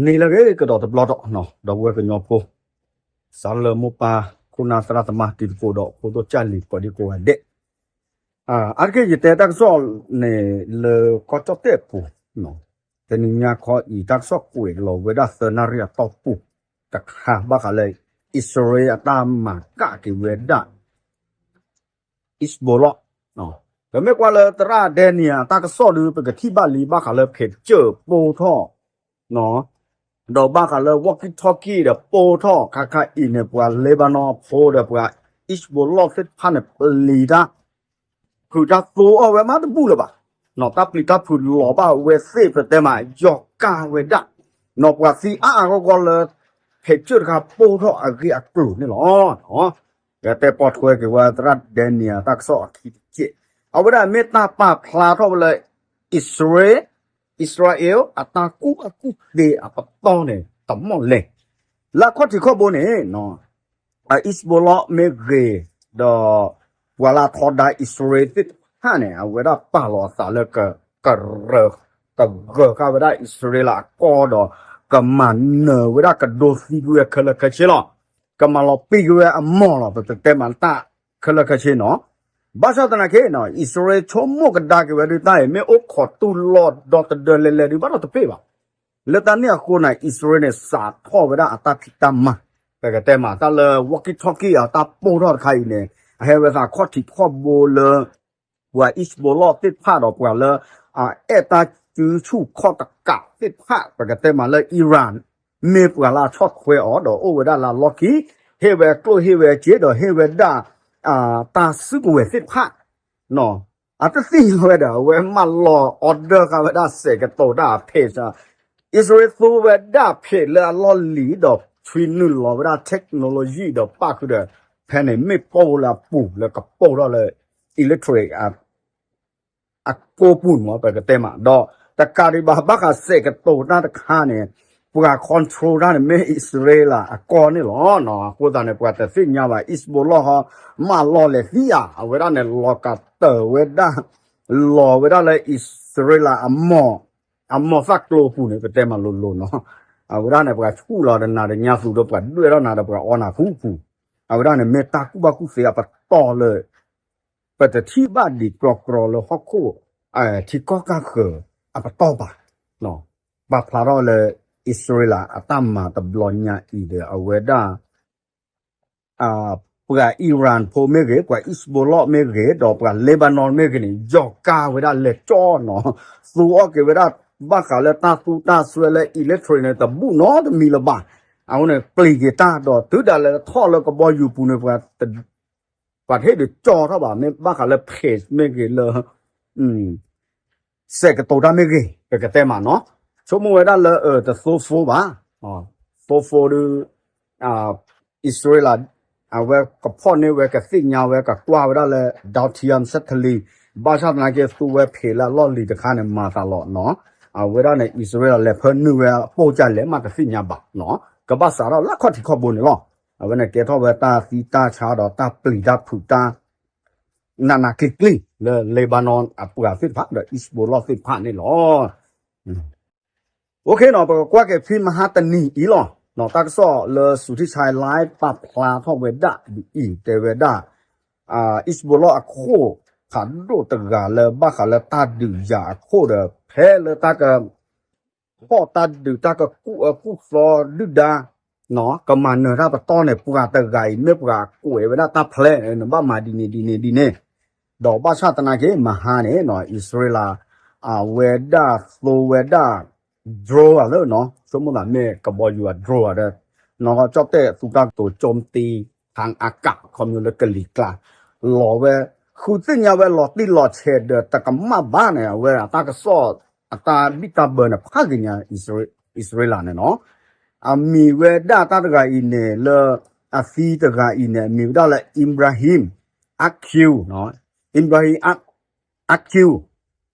နံၤလၢအဂ့ၤကဒီးတဘျီဒီး ဒီပုၢ်ဝဲၢ်ကညီဖိ စးလၢမိၢ်ပၢ်ခိၣ်နၢ်သရၣ်သမါတံၤသကိးဒီးဖိဒိၣ်ကၢ်လံၤကိးဒံကိးဂၤဒဲး, အါတက့ၢ်ယတဲတၢ်ကစီၣ်န့ၣ်လၢကီၢ်ကၠီၣ်တဲၣ်အပူၤ, တနံၤညါခီအံၤ တၢ်ကစီၣ်ကွဲးလီၤဝဲဒၣ်သၢနၣ်ရံၣ်အတီၢ်ပူၤတခါ ဘၣ်ဃးလၢအံၣ်စရ့လးအတၢ်မၤကၣ်က့ၤဝဲဒၣ် Hezbollah, ပမ့ၢ်ကွၢ်လၢသရၣ် Daniel အတၢ်ကစီၣ်ဒီး ပကထံၣ်ဘၣ်လံ ဘၣ်ဃးလၢဖဲးစၢၣ်ပိၢ်ထီၣ်, ဒီးဘၣ်ဃးလၢ walkie talkie ဒီးပိၢ်ထီၣ် ခါခါအံၤန့ၣ် ပှၤ Lebanon ဖိဒီးပှၤ Hezbollah သ့ၣ်တဖၣ်န့ၣ် ပျံၤတၢ် ဖုးတၢ်သိအီၣ်ဝဲမးတဘူၣ်လၢၤဘၣ်, တၢ်ပျံၤတၢ်ဖုးလီၤဘၣ်ဝဲသ့ၣ် ပတဲမး ယီၤကၢ်ဝဲဒၣ်, ပှၤသံအါအါဂီၢ်ဂီၢ်လၢ ဖဲးစၢၣ်တခါပိၢ်ထီၣ်အဂ့ၢ်အကျိၤန့ၣ်လီၤ. တဲပိာ်ထွဲက့ၤဝဲသရၣ် Daniel တၢ်ကစီၣ်အခံတက့ၢ်, အဝဲဒၣ်မ့ၢ်တၢ်ပာ်ဖျါထီၣ်ဝဲလၢ အံၣ်စရ့လး အံၣ်စရ့လး အတၢ်ကူၣ်ဘၣ်ကူၣ်သ့အပတီၢ်န့ၣ် တမီၢ်လဲၣ်, လၢအခီၣ်ထံးခီၣ်ဘိန့ၣ် Hezbollah မ့ၢ်ဂ့ၤ, ဒီးပှၤလၢအထီဒါအံၣ်စရ့လးသ့ၣ်တဖၣ်န့ၣ် အဝဲဒၣ်ပာ်လီၤအသးလၢ ကရၢ ကဂၢၤဃာ်ဝဲဒၣ်အံၣ်စရ့လးအကီၢ်ဒီး ကမၤနၢၤဝဲဒၣ် ကဒိသံကွံာ်ဝဲခဲလၢာ်ခဲဆ့လီၤ. ကမၤလီၤပံာ်ကွံာ်ဝဲအမီၢ်လီၤ ပတတဲမးတၢ်ခဲလၢာ်ခဲဆ့နီၤ. ဘၣ်ဆၣ်သနာ်က့ အံၣ်စရ့လးဆိကမိၣ်ကဒါက့ၤဝဲဒုးတၢ်အံၤ မ့ၢ်အိၣ်ခိးတူၢ်လိာ်ဒီသဒၢလဲၤလဲၤဒုး ဘၣ်ဒီးတပ့ၢ်ဘၣ်. လၢတၢ်န့ၣ်အဃိန့ၣ် အံၣ်စရ့လးန့ၣ် စးထီၣ်ဝဲဒၣ်အတၢ်ဖံးတၢ်မၤ, ပကတဲမးတၢ်လၢ walkie talkie အတၢ်ပိၢ်ထီၣ်တခါအံၤန့ၣ် အဟဲဝဲသးခီၣ်ထံးခီၣ်ဘိလၢ ပှၤ Hezbollah သ့ၣ်တဖၣ်ဒီးပှၤလၢ အအဲၣ်တၢ်စုဆူၣ်ခီၣ်တကးသ့ၣ်တဖၣ် ပကတဲမးလၢ Iran မ့ၢ်ပှၤလၢအဆီၣ်ထွဲအီၤဒီးအိၣ်ဝဲဒၣ်လၢအလီၢ်ခံ, ဟ့ၣ်ဝဲကျိၣ်ဟ့ၣ်ဝဲစ့ဒီးဟ့ၣ်ဝဲဒၣ် တၢ်စုကဝဲၤသ့ၣ်တဖၣ် အတသ့ၣ်ညါဝဲဒီး အဝဲမၢလီၤ order ဃာ်ဝဲဒၣ်စဲးကတိၤတၢ်ဖဲးစး, အံၣ်စရ့လးသူဝဲဒၣ်ဖဲးလၢအလီၢ်လံၤဒီးဆွံနုာ်လီၤဝဲဒၣ် technology ဒီးပၣ်ဃုာ်ဒီး ဖဲန့ၣ်မ့ၢ်ပိၢ်လၢအပူၤလၢကပိၢ်ထီၣ်လၢ electric အကိပူၤန့ၣ် ပကတဲမးဒီး တကးဒံးဘၣ် ဘၣ်ဃးစဲးကတိၤတၢ်တခါန့ၣ် ပှၤ control တၢ်န့ၣ်မ့ၢ်အံၣ်စရ့လးအကီၢ်န့ၣ်လီၤ. အဃိသတးန့ၣ် ပှၤတသ့ၣ်ညါဘၣ် Hezbollah ဟီ မၢလီၤလဲၤသံဧါ အဝဲဒၣ်န့ၣ် လီၤကတၢၢ်ဝဲဒၣ် လီၤဝဲဒၣ်လၢအံၣ်စရ့လးအမီၢ် အမီၢ်သၣ်ကျိပူၤန့ၣ် ပတဲမးလိၤလိၤနီၤ. အဝဲဒၣ်န့ၣ် ပှၤဆူၣ်လီၤဒီးနၤဒီးညါသူဒီးပှၤဒွဲၣ်ထီၣ်နၤဒီးပှၤအီနၤဖူဖူ, အဝဲဒၣ်န့ၣ်မ့ၢ်တၢ်ကူၣ်ဘၣ်ကူၣ်သ့အပတီၢ်လၢ ပတထံၣ်ဘၣ်ဒံးကြီကြီလၢဟီၣ်ခိၣ် ထံကီၢ်ကၢ်ဃၢၤအပတီၢ်ဘၣ်. ပာ်ဖျါထီၣ်လၢ အံၣ်စရ့လးအတၢ်မၤတဘျီညါအံၤဒီး အဝဲဒၣ် ပှၤ Iran ဖိမ့ၢ်ဂ့ၤ, ပှၤ Hezbollah မ့ၢ်ဂ့ၤ, ဒီးပှၤ Lebanon မ့ၢ်ဂ့ၤန့ၣ် ယီၤကၢ်ဝဲဒၣ်လဲၤကၠီနီၤ, သူအီၣ်က့ၤဝဲဒၣ် ဘၣ်ဃးလၢတၢ်သူတၢ်စွဲလၢ electric န့ၣ် တဘူၣ်နီတမံၤလၢၤဘၣ်. အဃိန့ၣ် ပျံၤက့ၤတၢ်ဒီး တုၤဒၣ်လဲာ်ထီၣ်လၢကဘီယူၤပူၤန့ၣ် ပှၤ ပှၤတဟ့ၣ်ဒုးကၠီထီၣ်ဘၣ်, မ့ၢ်ဘၣ်ဃးလၢ ဖဲး မ့ၢ်ဂ့ၤလၢ စဲးကတိၤတၢ်မ့ၢ်ဂ့ၤ ပကတဲမးနီၤ, ဆိကမိၣ်ဝဲဒၣ်လၢ တသိဖိဘၣ်, သိဖိဒီး အံၣ်စရ့လး အဝဲကဖီၣ်န့ၢ်ဝဲ ကသ့ၣ်ညါဝဲ ကကွၢ်ဝဲဒၣ်လၢ Dotium satellite, ဘၣ်ဆၣ်သနာ်က့ သူဝဲဖဲးလၢအလီၢ်လံၤတခါန့ၣ် မၤသးလီၤနီၤ, အဝဲဒၣ်န့ၣ် အံၣ်စရ့လးလဲၤဖၢနုာ်ဝဲ ပိၢ်ကလဲၣ်မးတသ့ၣ်ညါဘၣ်နီၤ, ကဘၣ်စးထီၣ်လၢခီၣ်ထံးခီၣ်ဘိန့ၣ်လီၤ. အဝဲန့ၣ်ကဲထီၣ်ဝဲတၢ်သံတၢ်ဆါဒီးတၢ်ပျံၤတၢ်ဖုးတၢ် နးနးကျံၤကျံၤလၢ Lebanon အပှၤသ့ၣ်တဖၣ်ဒီး Hezbollah သ့ၣ်တဖၣ်န့ၣ်လီၤ. အိၣ်ခ့နီၤ, ပကကွၢ်က့ၤဖဲမဟါတနံၤအံၤလီၤ. တၢ်ကစီၣ်လၢ Suthichai Live ပာ်ဖျါထီၣ်ဝဲဒၣ်ဒ်အံၤ တဲဝဲဒၣ် Hezbollah အခိၣ်ဖးဒိၣ်တဂၤလၢဘၣ်ဃးလၢတၢ်ဒုးယၤအခိၣ်ဒီး ဖဲလၢတၢ်က ဖီၣ်တၢ်ဒုးတၢ်ကကူၣ်အၢကူၣ်သီဒုၣ်ဒါ ကမၤနၢၤတၢ်ပတီၢ်န့ၣ် ပှၤတဂၤအံၤ မ့ၢ်ပှၤကွဲးဝဲဒၣ်တၢ်ဖျဲး နဘၣ်မၤဒ်န့ၣ်ဒ်န့ၣ်ဒ်န့ၣ်, ဒီးဘၣ်ဆၣ်သနာ်က့ မဟါန့ၣ် အံၣ်စရ့လး အဝဲဒၣ်သိဝဲဒၣ် drone အလၢနီၤ, ဆိကမိၣ်သးမ့ၢ်ကဘီယူၤအ drone အဒီး နီၢ်ကီၢ်ကၠီၣ်တဲၣ်သူတၢ်ကတိၤ ကၠီမတ့ထၣ်အကး ခီဖျိလၢကလံၤကျါ လီၤဝဲ ဃုသ့ၣ်ညါဝဲလီၤတံၢ်လီၤဆဲးဒီးတကမၣ်ဘၣ်န့ၣ် အဝဲအတၢ်ကစီၣ် အတၢ်ဘံၣ်တၢ်ဘၢန့ၣ် ဖးက့ၤညါ အံၣ်စရ့လးန့ၣ်နီၤ, အမံၤဝဲဒၣ်တၢ်တဂၤအံၤန့ၣ်လၢ အသံတဂၤအံၤန့ၣ် အမံၤဝဲဒၣ်လၢ Ibrahim Akil, Ibrahim Akil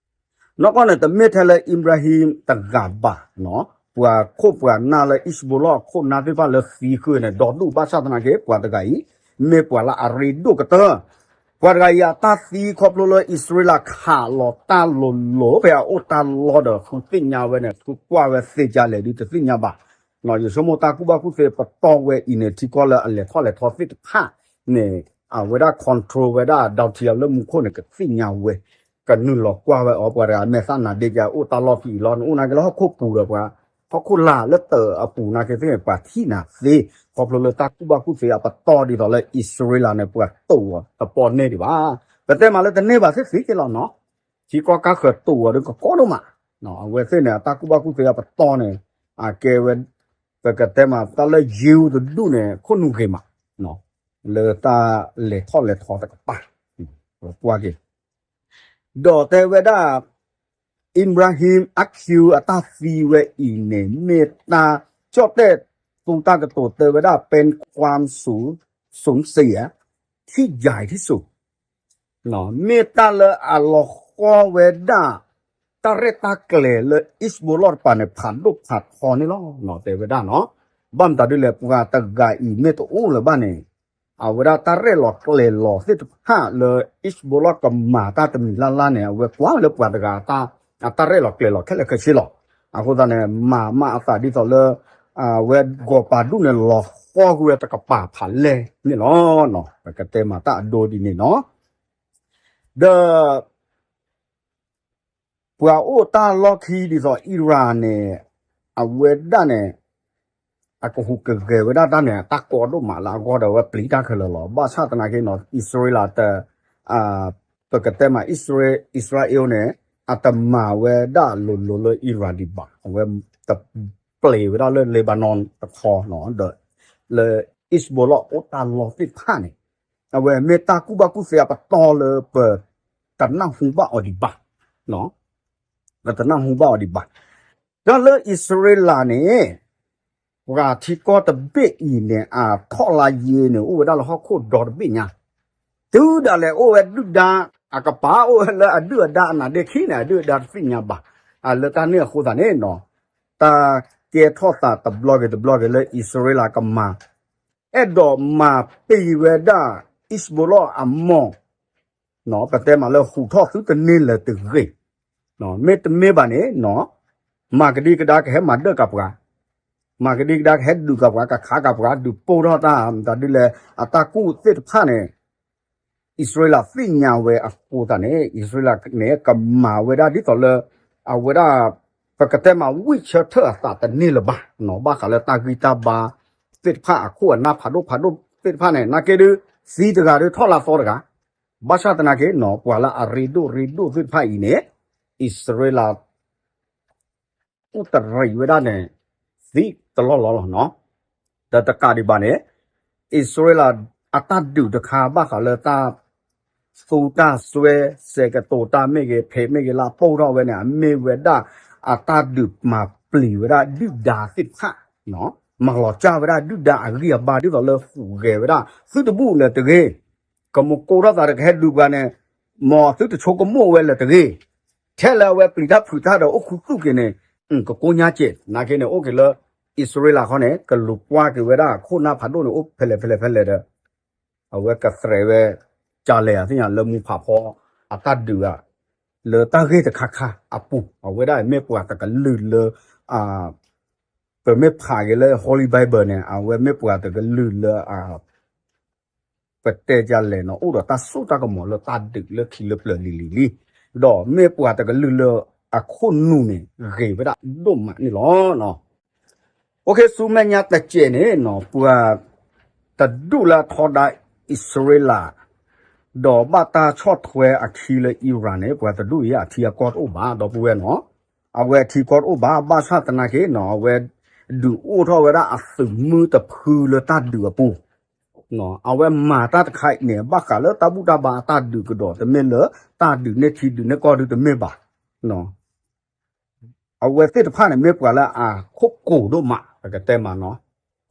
နီၢ်ကီၢ်န့ၣ် တမ့ၢ်ထဲလၢ Ibrahim တဂၤဘၣ်, ပှၤခိၣ်ပှၤနၢ်လၢ Hezbollah အခိၣ်နၢ်သ့ၣ်တဖၣ်လၢသံဃုာ်န့ၣ် ဒီဒူၣ်ဘၣ်ဆၣ်သနာ်က့ ပှၤတဂၤအံၤ မ့ၢ်ပှၤလၢအရ့ဒိၣ်ကတၢၢ်, ပှၤတဂၤအံၤအတၢ်သံခီဖျိလၢအံၣ်စရ့လးခးလီၤတၢ်လိၤလိၤ ဖဲအအိၣ်တၢ်လီၢ်ဒီး ဃုသ့ၣ်ညါဝဲန့ၣ် ဃုကွၢ်ဝဲသ့ဒ်လဲၣ်ဒုးတသ့ၣ်ညါဘၣ်. ယဆိကမိၣ်တၢ်ကူၣ်ဘၣ်ကူၣ်သ့ပတီၢ်ဝဲအံၤန့ၣ် ထံကီၢ်လၢအလဲၤထီၣ်လဲၤထီသ့ၣ်တဖၣ်န့ၣ် အဝဲဒၣ် control ဝဲဒၣ် Donald Trump လၢမူခိၣ်န့ၣ် ကသ့ၣ်ညါဝဲ ကနုာ်လီၤကွၢ်ဝဲအီၤ ပှၤတဂၤမဲာ်သၣ်နၤဒ့ကဲအိၣ်တၢ်လီၢ်ဖဲအံၤလီၤ နအိၣ်နာ်က့လၢဟီၣ်ခိၣ်ပူၤဒီးပှၤ ဟီၣ်ခိၣ်လာ်လၢတၢးအပူၤနာ်က့သ့ၣ်န့ၣ် ပှၤထံၣ်နၤသ့ ခီဖျိလၢတၢ်ကူၣ်ဘၣ်ကူၣ်သ့အပတီၢ်ဒ်သိးလၢအံၣ်စရ့လးန့ၣ် ပှၤတိာ်အီၤတပီၢ်န့ၢ်ဒံးဘၣ်. ပတဲမးလၢတန့ၢ်ဘၣ်သ့ၣ်သ့က့လီၤနီၤ ထံကီၢ်ကါဃၢၤတိာ်အီၤဒုးကကီဒိၣ်မး အဝဲသ့ၣ်န့ၣ် အတၢ်ကူၣ်ဘၣ်ကူၣ်သ့အပတီၢ်န့ၣ် အကဲဝဲ ပကတဲမးတၢ်လၢယ့တဒူၣ်န့ၣ် ခိၣ်နူာ်ဂ့ၤမး လၢတၢ်လဲၤထီၣ်လဲၤထီတကပၤ ကွၢ်က့ၤ ဒီးတဲဝဲဒၣ် Ibrahim Akil အတၢ်သံဝဲအံၤန့ၣ် မ့ၢ်တၢ်ကၠီၣ်တဲၣ်သူတၢ်ကတိၤတဲဝဲဒၣ် เป็นความสูญเสีย ที่ใหญ่ที่สุด မ့ၢ်တၢ်လၢအလီၤဃီဝဲဒၣ် တၢ်ရဲၣ်တၢ်ကျဲၤလၢ Hezbollah တပၤန့ၣ် ဖးဒိၣ်ဖးထီန့ၣ်လီၤ တဲဝဲဒၣ်နီၤ. ဘၣ်မတၤဒ်လဲၣ် ပှၤတဂၤအံၤမ့ၢ်တအိၣ်လၢၤဘၣ်န့ၣ် အဝဲဒၣ်တၢ်ရဲၣ်လီၤကျဲၤလီၤသ့ၣ်တဖၣ်လၢ Hezbollah ကမၤတၢ်တမံၤလၢ်လၢ်န့ၣ် အဝဲကွၢ်လၢပှၤတဂၤ အတၢ်ရဲၣ်လီၤကျဲၤလီၤခဲလၢာ်ခဲဆ့လီၤ. အဃိသတးန့ၣ် မၤမးအသးဒ်သိးလၢ အဝဲဂီၤပၤဒူၣ်န့ၣ် လီၤဃီကွံာ်ဝဲတကပၤဖးလဲၢ်န့ၣ်လီၤ. ပကတဲမးတၢ်အဒိဒ်န့ၣ်နီၤ ဒီး ပှၤအိၣ်တၢ်လီၢ်ခံဒ်သိး Iran န့ၣ် အဝဲဒၣ်န့ၣ် အကဟူးကဂဲၤဝဲဒၣ်တၢ်န့ၣ် တၢ်ကီဒိၣ်မးလၢအဂီၢ်ဒီး အဝဲပျံၤတၢ်ခဲလၢာ်လီၤ. ဘၣ်ဆၣ်သနာ်က့နီၤ အံၣ်စရ့လးတ ပကတဲမး အံၣ်စရ့လးန့ၣ် အတမၤဝဲဒၣ်လိၤလိၤလၢ Iran ဒံးဘၣ်. အဝဲတပျံၤဝဲဒၣ်လၢ Lebanon တခီနီၤ ဒီးလၢ Hezbollah အိၣ်တၢ်လီၢ်သ့ၣ်တဖၣ်န့ၣ် အဝဲမ့ၢ်တၢ်ကူၣ်ဘၣ်ကူၣ်သ့အပတီၢ်လၢပတနၢ်ဟူဘၣ်အီၤဒံးဘၣ် ပတနၢ်ဟူဘၣ်အီၤဒံးဘၣ်. တၢ်လၢအံၣ်စရ့လးန့ၣ် ပှၤထံကီၢ်တဘ့ၣ်အံၤန့ၣ် အထီၣ်လါယ့န့ၣ် အိၣ်ဝဲဒၣ်လၢဟီၣ်ခိၣ်ဒီတဘ့ၣ်ညါ, တုၤဒၣ်လဲာ်အိၣ်ဝဲဒုၣ်ဒါ အကပၤအိၣ်ဝဲလၢအဒုၣ်အဒါအနါဒ့ခံန့ၣ် အဒုၣ်အဒါတသ့ၣ်ညါဘၣ်, အလၢတၢ်န့ၣ်အဃိသတးန့ၣ်နီၤ, တၢ်ကဲထီၣ်သးတဘျီဂ့ၤတဘျီဂ့ၤလၢအံၣ်စရ့လးကမၤ အဲၣ်ဒိးမၤပံၤဝဲဒၣ် Hezbollah အမီၢ် ပတဲမးလၢဟူးထီၣ်သုတန့ၢ်လၢၤတဂ့ၤ, မ့တမ့ၢ်ဘၣ်န့ၣ်နီၤ, မၤကဒံကဒါကဟဲမၤဒၢၣ်ကပှၤ, မၤကဒံကဒါကဟဲဒုးကပှၤ ကခးကပှၤ ဒုးပိၢ်ထီၣ်တၢ် မတၤဒ်လဲၣ် အတၢ်ကူၣ်သ့ၣ်တဖၣ်န့ၣ် အံၣ်စရ့လးသ့ၣ်ညါဝဲအဃိသတးန့ၣ် အံၣ်စရ့လးန့ၣ် ကမၤဝဲဒၣ်ဒ်သိးလၢ အဝဲဒၣ် ပကတဲမးဝံၢ်ဆၢထၢၣ်အသးတန့ၢ်လၢၤဘၣ်, ဘၣ်ဃးလၢတၢ်ဂံၢ်တၢ်ဘါသ့ၣ်တဖၣ် အခိၣ်အနၢ်ဖးဒိၣ်ဖးဒိၣ်သ့ၣ်တဖၣ်န့ၣ် နာ်က့ဒုး သံတဂၤဒုးထီၣ်လၢသီတဂၤ, ဘၣ်ဆၣ်သနာ်က့နီၤ ပှၤလၢအရ့ဒိၣ်ရ့ဒိၣ်သ့ၣ်တဖၣ်အံၤန့ၣ် အံၣ်စရ့လး အိၣ်တရံးဝဲဒၣ်န့ၣ် သံတလီၢ်လီၢ်လီၤနီၤ, ဒီးတကးဒံးဘၣ်န့ၣ် အံၣ်စရ့လးအတၢ်ဒုးတခါ ဘၣ်ဃးလၢတၢ်သူတၢ်စွဲ စဲးကတိၤတၢ်မ့ၢ်ဂ့ၤ ဖံးမ့ၢ်ဂ့ၤ လၢအပိၢ်ထီၣ်ဝဲန့ၣ် အမ့ၢ်ဝဲဒၣ် အတၢ်ဒုးမၤပျံၤဝဲဒၣ်ဒုၣ်ဒါသ့ၣ်တဖၣ်, မၤလီၤစၢ်ဝဲဒၣ်ဒုၣ်ဒါအဂံၢ်အဘါ ဒ်သိးလၢဟူးဂဲၤဝဲဒၣ် သုတဘူၣ်လၢၤတဂ့ၤ, ကမူကိးထီၣ်သးဒီးကဟဲဒုးပှၤန့ၣ် မ်သုတဆိကမိၣ်ဝဲလၢၤတဂ့ၤ, ထဲလၢအဝဲပျံၤတၢ်ဖုးတၢ်ဒီးအိၣ်ခူသူၣ်က့ၤန့ၣ် ကကိညါစဲး နာ်က့န့ၣ် အိၣ်က့ၤလၢ အံၣ်စရ့လးခီန့ၣ် ကလူၤကွၢ်က့ၤဝဲဒၣ်ခိၣ်နၢ်ဖးဒိၣ်န့ၣ် အိၣ်ဖဲလဲၣ်ဖဲလဲၣ်ဖဲလဲၣ်ဒီး အဝဲကသြဲးဝဲ ကလဲၤအသ့ၣ်ညါလၢမူဖးဖီ အတၢ်ဒုးဧါ, လၢတၢ်ဂ့ၢ်တခါခါအပူၤ အဝဲဒၣ်မ့ၢ်ပှၤတကလုာ်လၢ ပမ့ၢ်ဖးက့ၤလၢ Holy Bible န့ၣ် အဝဲမ့ၢ်ပှၤတကလုာ်လၢ ပတဲကလဲၣ်နီၤ အိၣ်ဒီးတၢ်စိတၢ်ကမီၤလၢတၢ်ဒုးလၢခံလၢပျၢၤလံၤလံၤလံ, ဒီးမ့ၢ်ပှၤတကလုာ်လၢအခိၣ်နူာ်န့ၣ် ဂ့ၤဝဲဒၣ်ဒိၣ်မးန့ၣ်လီၤ. အိၣ်ခ့ဆူမဲာ်ညါတစဲးန့ၣ်နီၤ ပှၤတဒူၣ်လၢအထီဒါအံၣ်စရ့လး ဒီးဘၣ်တၢ်ဆီၣ်ထွဲအခံလၢ Iran န့ၣ် ပှၤတဒူၣ်အံၤအထံအကီၢ်တအိၣ်ဘၣ် ဒီပုၢ်ဝဲၢ်နီၤ, အဝဲအထံကီၢ်တအိၣ်ဘၣ် ဘၣ်ဆၣ်သနာ်က့နီၤ အဝဲဒုးအိၣ်ထီၣ်ဝဲဒၣ်အသုးမုၢ်တဖုလၢတၢ်ဒုးအပူၤ အဝဲမၤတၢ်တခါအံၤန့ၣ် ဘၣ်ဃးလၢတၢ်ဘူၣ်တၢ်ဘါအတၢ်ဒုးကဒီး တမ့ၢ်လၢတၢ်ဒုးန့ၢ်ထံဒုးန့ၢ်ကီၢ်ဒုးတမ့ၢ်ဘၣ်. အဝဲသ့ၣ်တဖၣ်န့ၣ် မ့ၢ်ပှၤလၢအခိၣ်ကိၤဒိၣ်မး ပကတဲမးနီၤ,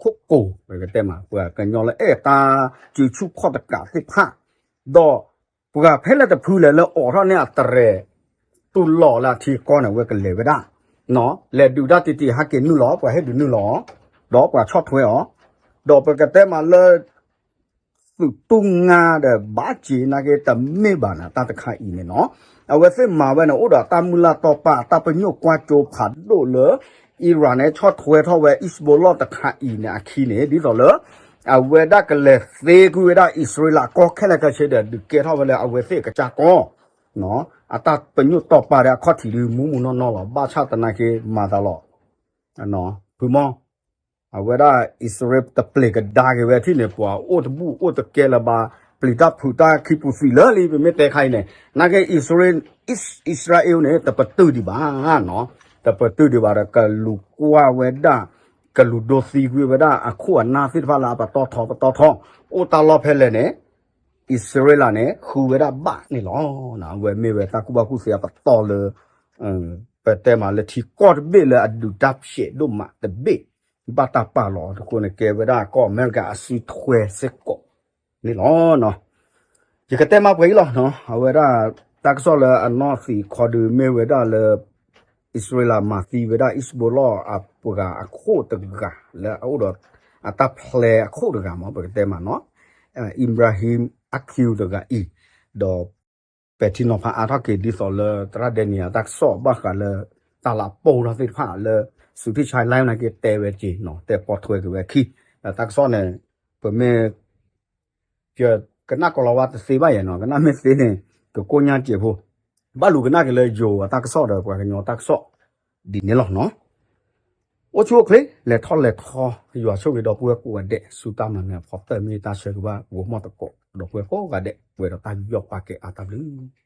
ခိၣ်ကိၤ ပကတဲမး ပှၤကညီလၢအဲၣ်တၢ်စုဆူၣ်ခီၣ်တကးသ့ၣ်တဖၣ်, ဒီးပှၤဖဲလဲၣ်တဖုလဲၣ်လၢအိးထီၣ်န့ၢ်အတြဲၤ တူၢ်လိာ်လၢအထံအကီၢ်န့ၣ် အဝဲကလဲၤဝဲဒၣ် လဲၤဒုးတၢ်တံၢ်တံၢ်ဟဲက့ၤနုာ်လီၤ ပှၤဟ့ၣ်ဒုးနုာ်လီၤအီၤ, ဒီးပှၤဆီၣ်ထွဲအီၤ, ဒီးပကတဲမးလၢ သုးတူၢ်ငါဒီးဘၣ်စ့နာ်က့တမ့ၢ်ဘၣ်န့ၣ် တၢ်တခါအံၤန့ၣ်နီၤ. အဝဲသ့ၣ်မၤဝဲန့ၣ် အိၣ်ဒီးတၢ်မုၢ်လၢ်တီၢ်ပာ် တၢ်ပညိၣ်ကွၢ်စိဖးဒိၣ်လၢ Iran န့ၣ် ဆီၣ်ထွဲထီၣ်ဝဲ Hezbollah တခါအံၤန့ၣ်အခံန့ၣ် ဒ်သိးလၢ အဝဲဒၣ်ကလဲၤသ့ကွံာ်ဝဲဒၣ်အံၣ်စရ့လးကီၢ်ခဲလၢာ်ခဲဆ့ဒီး ဒုးကဲထီၣ်ဝဲလၢအဝဲသ့ၣ်အကစၢ်ကီၢ် အတၢ်ပညိၣ်တီၢ်ပာ်ဒီးအခီၣ်ထံးဒုးမူးမူးနီၢ်နီၢ်လီၤ. ဘၣ်ဆၣ်သနာ်က့မၤသးလီၤ ဖုမီၢ် အဝဲဒၣ်အံၣ်စရ့လးတပျဲၤကဒါက့ၤဝဲထံၣ်န့ၣ် ပှၤအိၣ်တဘူၣ်အိၣ်တကဲလၢၤဘၣ် ပျံၤတၢ်ဖုးတၢ်ခံပူၤသံးလၢလံ ပမ့ၢ်တဲခါအံၤန့ၣ် နာ်က့အံၣ်စရ့လး အံၣ်စရ့လးန့ၣ် တပတုာ်ဒံးဘၣ်နီၤ တပတုာ်ဒံးဘၣ်ဒီး ကလူၤကွၢ်ဝဲဒၣ် ကလူၤဒိသံကွံာ်ဝဲဒၣ်အခိၣ်အနၢ်သ့ၣ်တဖၣ်လၢအပတီၢ်ထီပတီၢ်ထီ အိၣ်တၢ်လီၢ်ဖဲလဲၣ်န့ၣ် အံၣ်စရ့လးန့ၣ် ဃုဝဲဒၣ်ဘၣ်န့ၣ်လီၤ. အဝဲမ့ၢ်ဝဲတၢ်ကူၣ်ဘၣ်ကူၣ်သ့အပတီၢ်လၢ ပတဲမးလၢထံကီၢ်တဘ့ၣ်လၢအဒုးတၢ်ဖျဲးဒိၣ်မးတဘ့ၣ် ဘၣ်တၢ်ပာ်လီၤအဃိန့ၣ် ကဲဝဲဒၣ်ကီၢ်အမဲရကၤအစုထွဲစ့ၢ်ကီးန့ၣ်လီၤ. ယကတဲမးပှဲၤအံၤလီၤ. အဝဲဒၣ်တၢ်ကစီၣ်လၢအနီၢ်သံးခီဒုးမ့ၢ်ဝဲဒၣ်လၢ အံၣ်စရ့လးမၤသံဝဲဒၣ် Hezbollah အပှၤအခိၣ်တဂၤလၢအအိၣ်ဒီး အတၢ်ဖျဲးအခိၣ်တဂၤမး ပကတဲမးနီၤ Ibrahim Aqiq တဂၤအံၤ ဒီး ပဲာ်ထံနီၤဖးအါထီၣ်က့ၤ ဒ်သိးလၢသရၣ်ဒဲနံယၤတၢ်ကစီၣ်ဘၣ်ဃးလၢ တၢ်လၢအပိၢ်ထီၣ်သ့ၣ်တဖၣ်လၢ စူၤထံၣ်ဆါလၢနာ်က့တဲဝဲက့ၤနီၤ တဲပိာ်ထွဲက့ၤဝဲအခံ ဒီးတၢ်ကစီၣ်န့ၣ် ပမ့ၢ် ကနၣ်ကီၤလၤဝါတသ့ဘၣ်ယဲနီၤ ကနၣ်မ့ၢ်သ့န့ၣ် ကကိညၢ်စဲးဖိ ဘၣ်လူၤကနၣ်က့ၤလၢယိၤအတၢ်ကစီၣ်ဒီးပှၤကညီတၢ်ကစီၣ် ဒ်န့ၣ်လီၤနီၤ. အိၣ်ဆူၣ်အိၣ်ချ့ လဲၤထီၣ်လဲၤထီ ယွၤဆိၣ်ဂ့ၤဒီပုၢ်ဝဲၢ်ကိးဂၤဒဲး ဆူတၢ်မၤနၢၤအဖီတၢၢ် မ့ၢ်တၢ်ဆၢဂ့ၤဘၣ် ဂိၤမီၣ်သကိး ဒီပုၢ်ဝဲၢ်ကိးဂၤဒဲး ပှဲၤဒီးတၢ်ယူးယီၣ်ပာ်ကဲအါတၢ်ဘျုး